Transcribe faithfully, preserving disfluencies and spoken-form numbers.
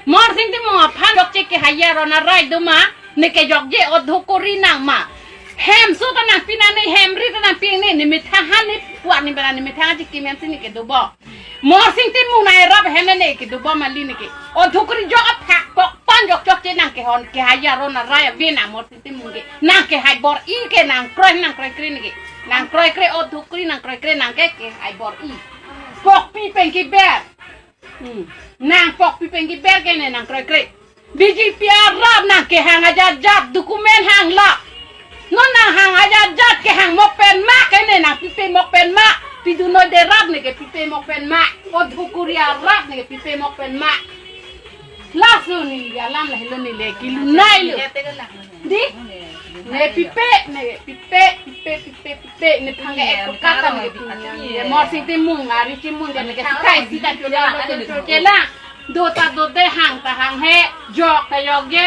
Morsing Timung aphan jokche kehai aron arai do ma, ne kejokje odhukuri nang ma. Hem so ta nangpi nang ne, hem ri ta nangpi ne, ne methang han ne puan ne bera ne methang aji kimen si ne kedo bom. Morsing Timung nang erap hem ne ne kedo bom kali ne ke. Odhukuri jok aphak kok pan jok jokche nang kehon kehai aron arai ave nang Morsing Timung ke. Nang kehai bor-i ke nang kroi nang kroikre ne ke. Nang kroikre odhukuri nang kroikre nang ke kehai bor-i. Pokpi pen keber. Hmm. Nang pokpi pen keber ke ne nang kroikre. B J P arap nang kehang ajat jat document hang la. Non nang hang ajat jat kehang mok pen ma ke ne nang pipe mok pen ma. Pidunoi derap ne ke pipe mok pen ma. Odhukuri arap ne ke pipe mok pen ma. Laso neli alam lahelo neli kelunai lo. Di? Ne pipe, ne pipe, pipe, pipe, pipe, ne phang ke ek kata ne pipe. Morsing Timung, ari Timung, ne ke kai sita chula, chula. Do ta do de hang ta hang he, jok ta jokje,